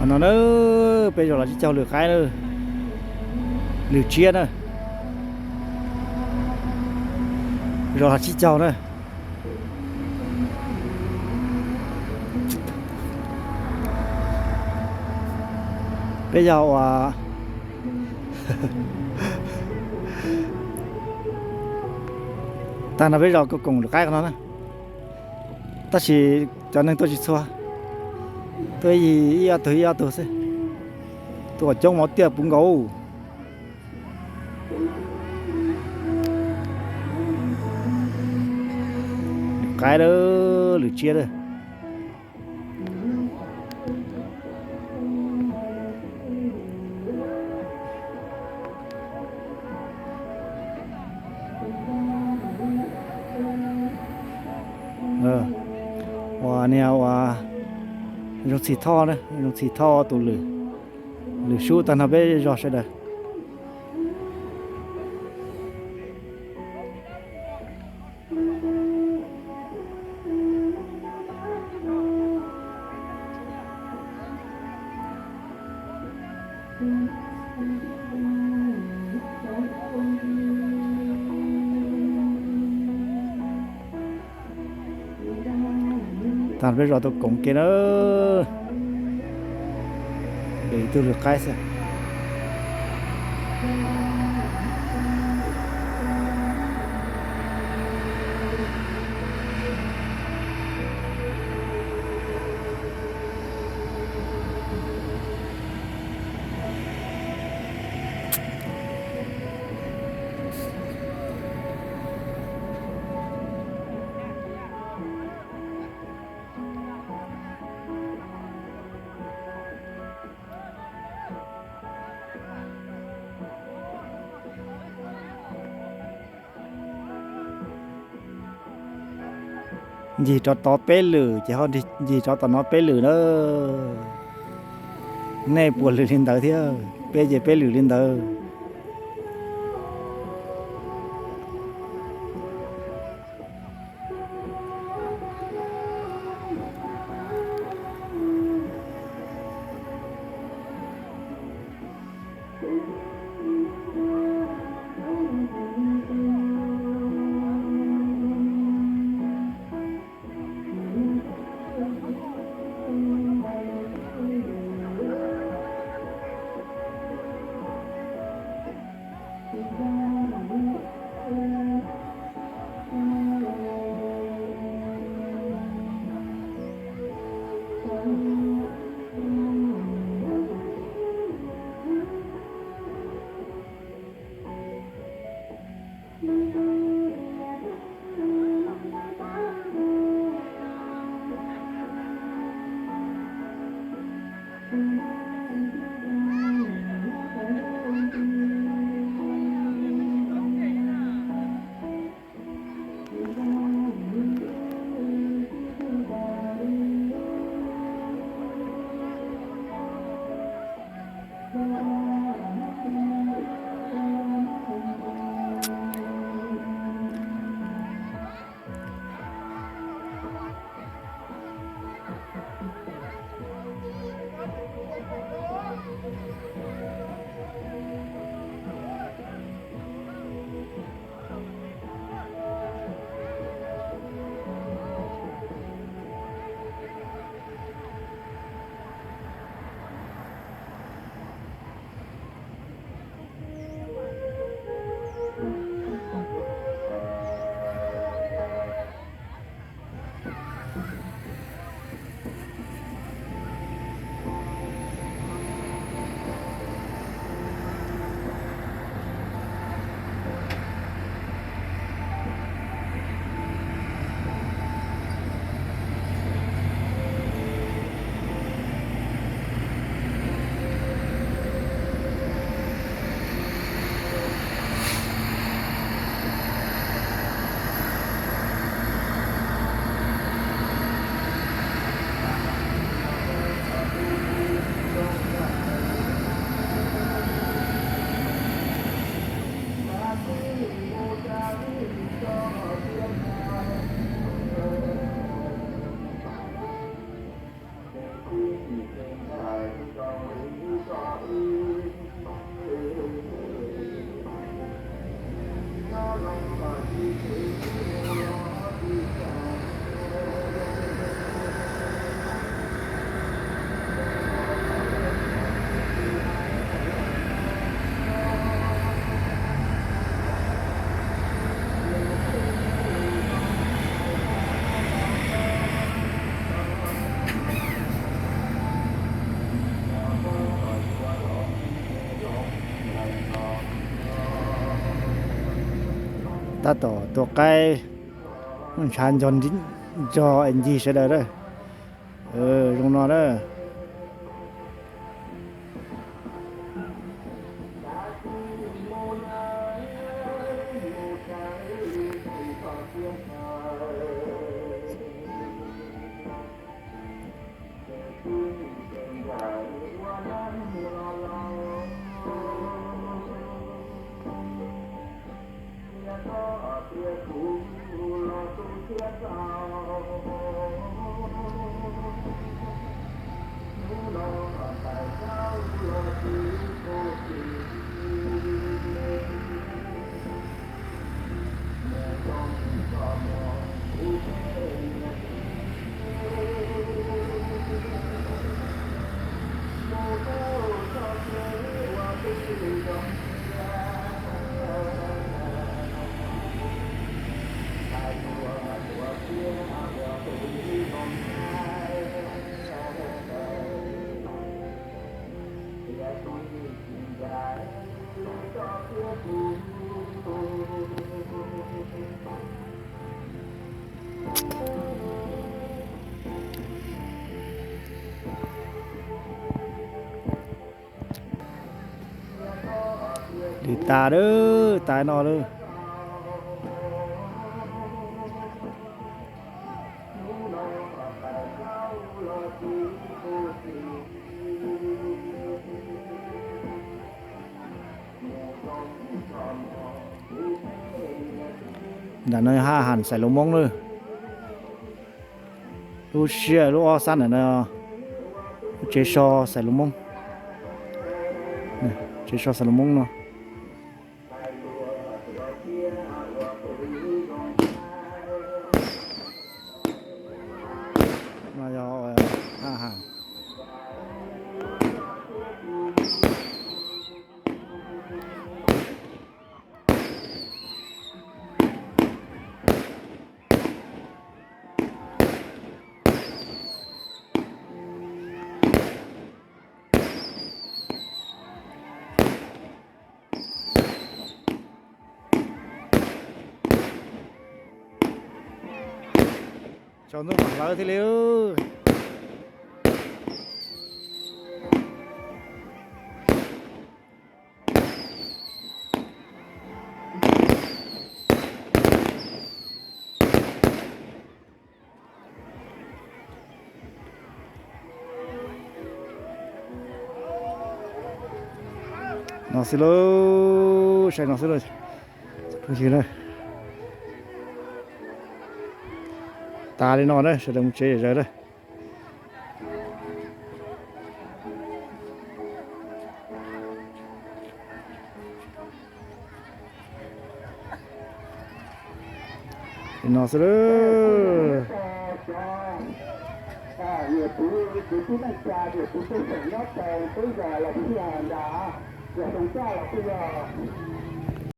No na, peb zos Los Tsib Caug lwm qaib na, lwm tsiab na, zos Los Tsib Caug na. Peb yog uas tag nrho peb zos Koom Koom lwm qaib qhov no na, tab sis cov neeg tuaj tsis txhua, tuaj ib ob tug ib ob tug xwb, tuaj coob mas tiaj puv nkaus. Lwm qaib lawm, lwm tsiab lawm. Ua niag ua Zoo Txhim Thoj, Zoo Txhim Thoj tus lwm, lwm sub tag nrho peb zos sawv daws. Tag peb zos tuaj koom kiag na, de ib tug lwm qaib xwb. Ncig rov tod peb lwm ces ho ncig rov tom no peb lwm na. Nej puas lwm li ntawd thiab? Peb ces peb lwm li ntawd. Tab tom tua qaib, muaj ntshav nco, nco es ncig sawv daws na. Zoo no na. Li tas lawm, tas no lawm. Nram no haj ham xais lus Moob lawm. Lub sij hawm lub ob sab ntawm no, lub tsev so xais lus Moob, tsev so xais lus Moob no. Tsaus ntuj mam hlawv thiaj li. No xwb lauj, sai no xwb lauj. Tas li no na, sawv daws mus tsev zom zaws na. Li no xwb lauj.